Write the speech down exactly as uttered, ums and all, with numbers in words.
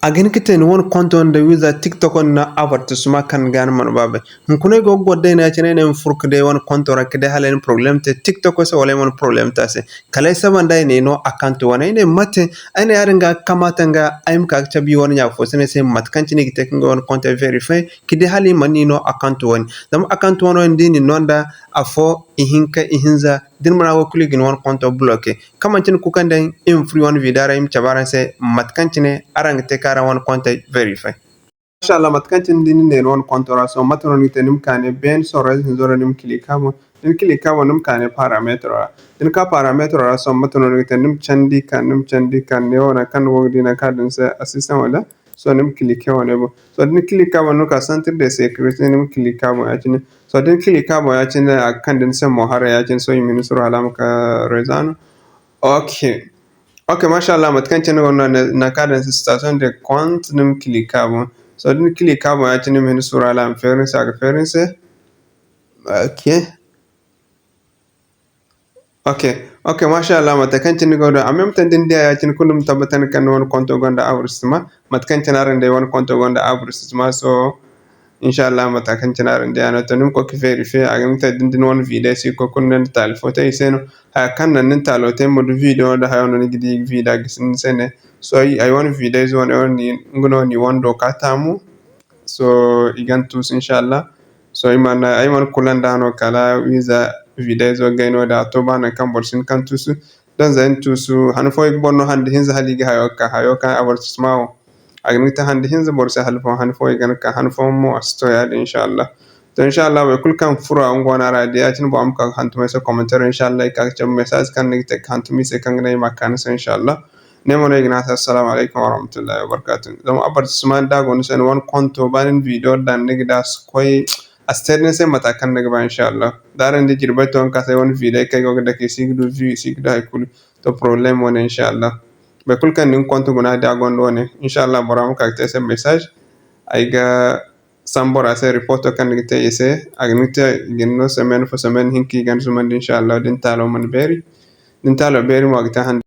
A ga hin ga te ni wane konto nda wiiza TikTok nda avertissement kaŋ ni ga ni mana ba bay. Hunkuna ay go ga goro day no ya-cine ay ne ay ma furo ga day wane konto ra ga day hala ay na problème te TikTok se wala ay mana problème te a se. Kala ay saba nda ay ne ay no account wane. Ay ne mate, ay ne yaadin ga kamaata nga ay ma ka ga cabe wane ɲa fo se ne ay se mate kaŋ cine i ga te ga ngey wane konto vérifier ga day hala i mana ni no account wane. Zama account wane wo ni di ni no nda afo, ihinka, ihinza, da ni mana wo kulu i ga ni wane konto bloquer. Kaŋ manti ni kuukandiyaŋ, i ma furo i wane vidéo ra, i ma cabe araŋ se mate kaŋ cine araŋ ga te ka araŋ wane konto vérifier. Masha Allah, mate kaŋ cine da ni ne ni wane konto ra, sohõ mate no ni ga te? Ni ma ka ne beene sorro ize hinzo ra, ni ma cliquer a boŋ. Da ni cliquer a boŋ, ni ma ka ne paramètre ra. Da ni ka paramètre ra, sohõ mate no ni ga te? Ni ma candi ka, ni ma candi ka, ne wo nangu kaŋ ni go ga di nangu kaŋ a daŋ ni se assistant wala. Sohõ ni ma cliquer wane boŋ. Sohõ da ni cliquer a boŋ, ni ma ka centre de sécurité, ni ma cliquer a boŋ ya-cine. Sohõ da ni cliquer a boŋ ya-cine, a ga kande ni se mo haray ya-cine. Sohõ i ma hin suuru hala a ma ka réseau no. Ok. Ok, masha Allah, mate kaŋ cine ni go no, nangu kaŋ a daŋ ni se station de compte, ni ma cliquer a boŋ. Sohõ da ni cliquer a boŋ ya-cine, ni ma hin suuru hala a ma feeri ni se, a ga feeri ni se. Ok. Ok, ok, masha Allah, mate kaŋ cine ni go no, en même temps da ni diya ya-cine kulu, ni ma tabbatandi kaŋ ni wane konto gonda avertissement, mate kaŋ cine araŋ day wane konto gonda avertissement. Sohõ, insha Allah, mate kaŋ cine araŋ day a no, to, ni ma koy ga vérifier, a ga ni te da ni wane vidéo si koy kulu ne ni taali fo te i se no. Haya kaŋ naŋ ni taalo te mo, da vidéo nda hayo no ni ga di vidéo a gisi ni se ne. Sohõ ay, ay wane vidéo ize wane, ay wane, nga no ni wane do ka taamu. Sohõ i ga ni tuusu, insha Allah. Sohõ ay mana, ay mana kula nda no kala wiiza vidéo izo gay no da a to, ba nangu kaŋ boro si hin kaŋ tuusu. Donza ay na tuusu, han fo i ga boro no handi hinza hala i ga hayo ga ka, hayo kaŋ avertissement wo. A ga ni ga te handi hinza boro se hala fo, han fo i ga ni ka, han fo mo a si to yaadin, insha Allah. To, insha Allah, boro kulu kaŋ furo a nga wane a ra, da ya-cine boro ma ka ga hantum ay se commentaire, insha Allah, i ka ga cabe message kaŋ ni ga te ga hantum i se kaŋ ga naŋ i ma ka ni se, insha Allah. Ne mo no i ga ne a se, assalamu alaykum warahmatullahi wabarakatuh. Zama avertissement da a go ni se, ni wane konto, ba ni na vidéo daŋ, ni ga da a si koy, a si te da ni se mate kaŋ ni ga ba, insha Allah. Da araŋ di jirbey to, ni ka se ay wane vidéo kaŋ ay go ga dake, i si ga du view, i si ga du hay kulu. To, problème wane, insha Allah. Boro kulu kaŋ ni ga konto guna, da a gonda wane, insha Allah, bora ma ka ga te ay se message. Ay ga sambu bora se reporto kaŋ ni ga te i se, a ga ni te, i ga ni no semaine fo, semaine hinka, i ga ni zumandi, insha Allah, da ni taalo mana beeri. Da ni taalo beeri mo, a ga te handi.